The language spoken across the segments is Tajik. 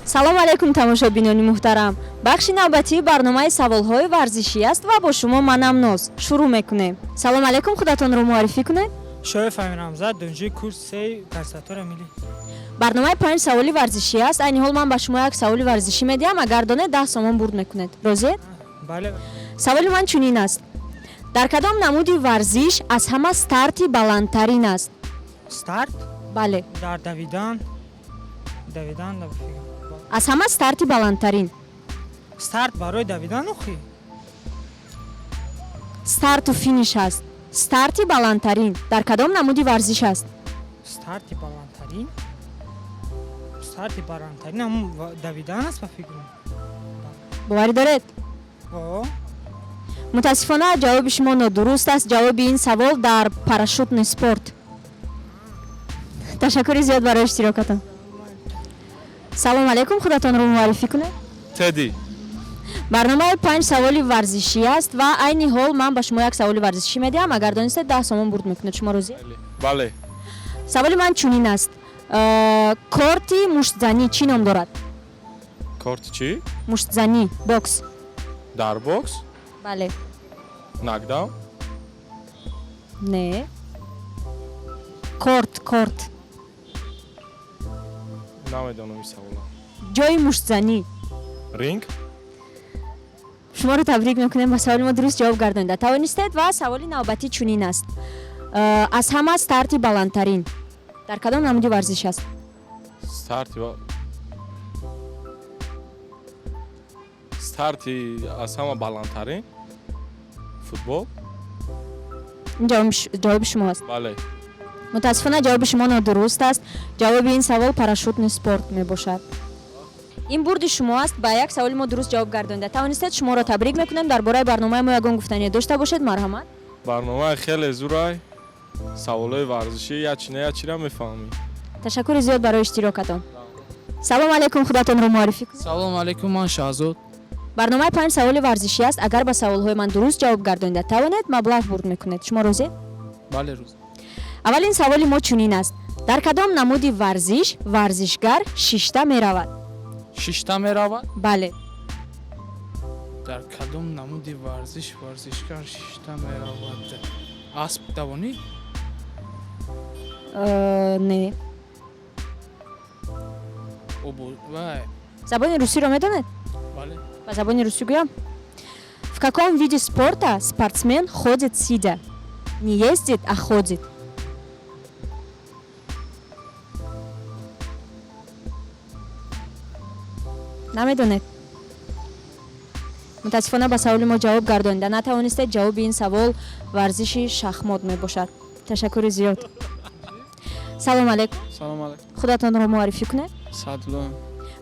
Салому алайкум, тамошобинони муҳтарам. Бахши навбатии барномаи саволҳои варзишӣ аст ва бо шумо манам Ноз. Шурӯъ мекунем. Салому алайкум, худатонро муаррифӣ кунед. Шоев Амирамзад, донишҷӯи курси сеи консерватория миллӣ. Барномаи панҷ саволи варзишӣ аст. Айни ҳол ман ба шумо як саволи варзишӣ медиҳам. Агар донед, 10 сомон бурд мекунед. Розиед? Бале. Саволи ман чунин аст: дар кадом намуди варзиш аз ҳама старти баландтарин аст? Старт? Бале. Дар давидан, давидан да фикр. Аз ҳама старти баландтарин. Старт барои давидан охи? Старту финиш аст. Старти баландтарин дар кадом намуди варзиш аст? Старти баландтарин, старти баландтарин ҳамун давидан аст, ба фикрам. Боварӣ доред? О. Мутаассифона, ҷавоби шумо нодуруст аст. Ҷавоби ин савол дар парашютный спорт. Ташаккури зиёд барои иштирокатон. Салому алайкум, худатонро муаррифӣ кунед. Теди. Барномаи панҷ саволи варзишӣ аст ва айни ҳол ман ба шумо як саволи варзишӣ медиҳам. Агар донистед, 10 сомон бурд мекунед. Шумо розӣ? Бале. Саволи ман чунин аст: корти муштзанӣ чӣ ном дорад? Корти чӣ? Муштзанӣ, бокс. Дар бокс? Бале. Нокдаун? Не, корт, корт. Намедонам ин савола. Ҷои муштзанӣ. Ринг. Шуморо табрик мекунем, ба саволи мо дуруст ҷавоб гардонида тавонистед. Ва саволи навбатӣ чунин аст: аз ҳама старти баландтарин дар кадом намуди варзиш аст? Старти старти аз ҳама баландтарин, футбол. Ин ҷавоби шумо аст? Бале. Мутаассифона, ҷавоби шумо нодуруст аст. Ҷавоби ин савол парашютный спорт мебошад. Ин бурди шумо аст. Ба як саволи мо дуруст ҷавоб гардонида тавонистед. Шуморо табрик мекунем. Дар бораи барномаи мо ягон гуфтание дошта бошед, марҳамат. Барномаи хеле зурай, саволҳои варзишӣ, як чи не, як чира мефаҳмӣ. Ташаккури зиёд барои иштирокатон. Салому алайкум, худатонро муаррифӣ кунед. Салому алейкум, ман Шаҳзод. Барномаи панҷ саволи варзишӣ аст. Агар ба саволҳои ман дуруст ҷавоб гардонида тавонед, маблағ бурд мекунед. Шумо розед? Бале, розӣ. Аввалин саволи мо чунин аст: дар кадом намуди варзиш варзишгар шишта меравад? Шишта меравад? Бале. Дар кадом намуди варзиш варзишгар шишта меравад? Асп давонӣ? Не. Вай. Забони русиро медонед? Бале. Ба забони русӣ гӯям: в каком виде спорта спортсмен ходит сидя? Не ездит, а ходит. Намедонед? Мутаассифона, ба саволи мо ҷавоб гардонида натавонистед. Ҷавоби ин савол варзиши шахмот мебошад. Ташаккури зиёд. Салому алайкум. Салом алайкум. Худатонро муаррифӣ кунед. Саъдулло.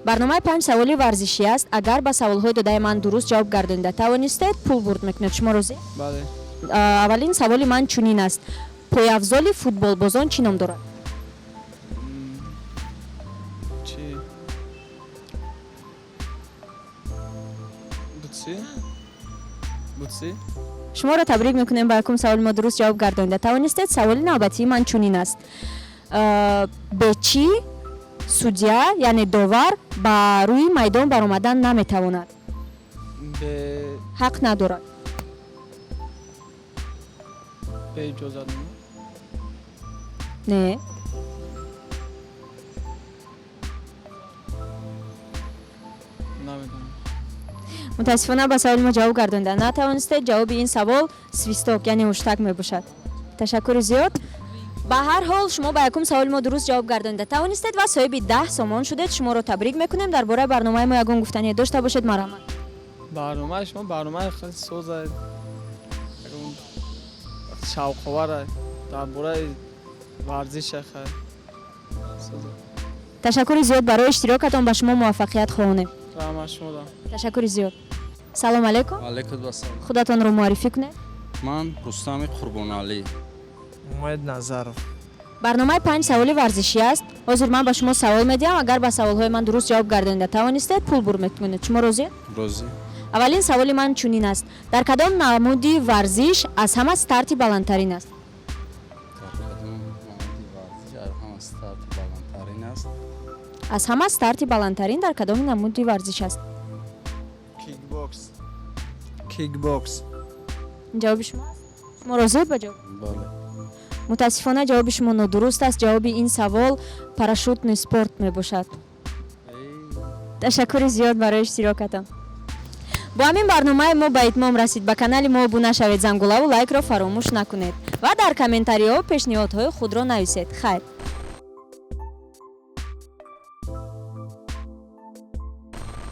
Барномаи панҷ саволи варзишӣ аст. Агар ба саволҳои додаи ман дуруст ҷавоб гардонида тавонистед, пул бурд мекунед. Шумо розӣ? Бале. Аввалин саволи ман чунин аст: пойафзоли футболбозон чӣ ном дорад? Чӣ? Бутси? Бутси? Шуморо табрик мекунем, ба якум саволи мо дуруст ҷавоб гардонида тавонистед. Саволи навбатии ман чунин аст: бе чӣ судья, яъне довар, ба рӯи майдон баромадан наметавонад? Бе Ҳақ надорад. Бе иҷозатнома? Не. Намедонам. Мутаассифона, ба саволи мо ҷавоб гардонида натавонистед. Ҷавоби ин савол свисток, яъне ҳуштак мебошад. Ташаккури зиёд. Ба ҳар ҳол, шумо ба якум саволи мо дуруст ҷавоб гардонида тавонистед ва соҳиби 10 сомон шудед. Шуморо табрик мекунем. Дар бораи барномаи мо ягон гуфтание дошта бошед, марҳамат. Барномаи шумо барномаи хеле соза, ягон шавқовара, дар бораи варзиша хеле соза. Ташаккури зиёд барои иштирокатон. Ба шумо муваффақият хоҳонем. Раҳмат шумода. Ташаккури зиёд. Салому алайкум. Алайкум ассалом. Худатонро муаррифӣ кунед. Ман Рустами Қурбоналӣ. Умед Назаров. Барномаи панҷ саволи варзишӣ аст. Ҳозир ман ба шумо савол медиҳам. Агар ба саволҳои ман дуруст ҷавоб гардонида тавонистед, пул бурд мекунед. Шумо розиед? Розӣ. Аввалин саволи ман чунин аст: дар кадом намуди варзиш аз ҳама старти баландтарин аст? Дар кадом намуди варзиш аз ҳама старти баландтарин аст? Аз ҳама старти баландтарин дар кадоми намуди варзиш аст? Кикбокс, кикбокс. Ҷавоби шумо аст? Шумо розиед ба ҷавоб? Бале. Мутаассифона, ҷавоби шумо нодуруст аст. Ҷавоби ин савол парашютный спорт мебошад. Ташаккури зиёд барои иштирокатон. Бо ҳамин барномаи мо ба итмом расид. Ба канали мо обуна шавед, зангулаву лайкро фаромӯш накунед ва дар комментариҳо пешниҳодҳои худро нависед. Хайр.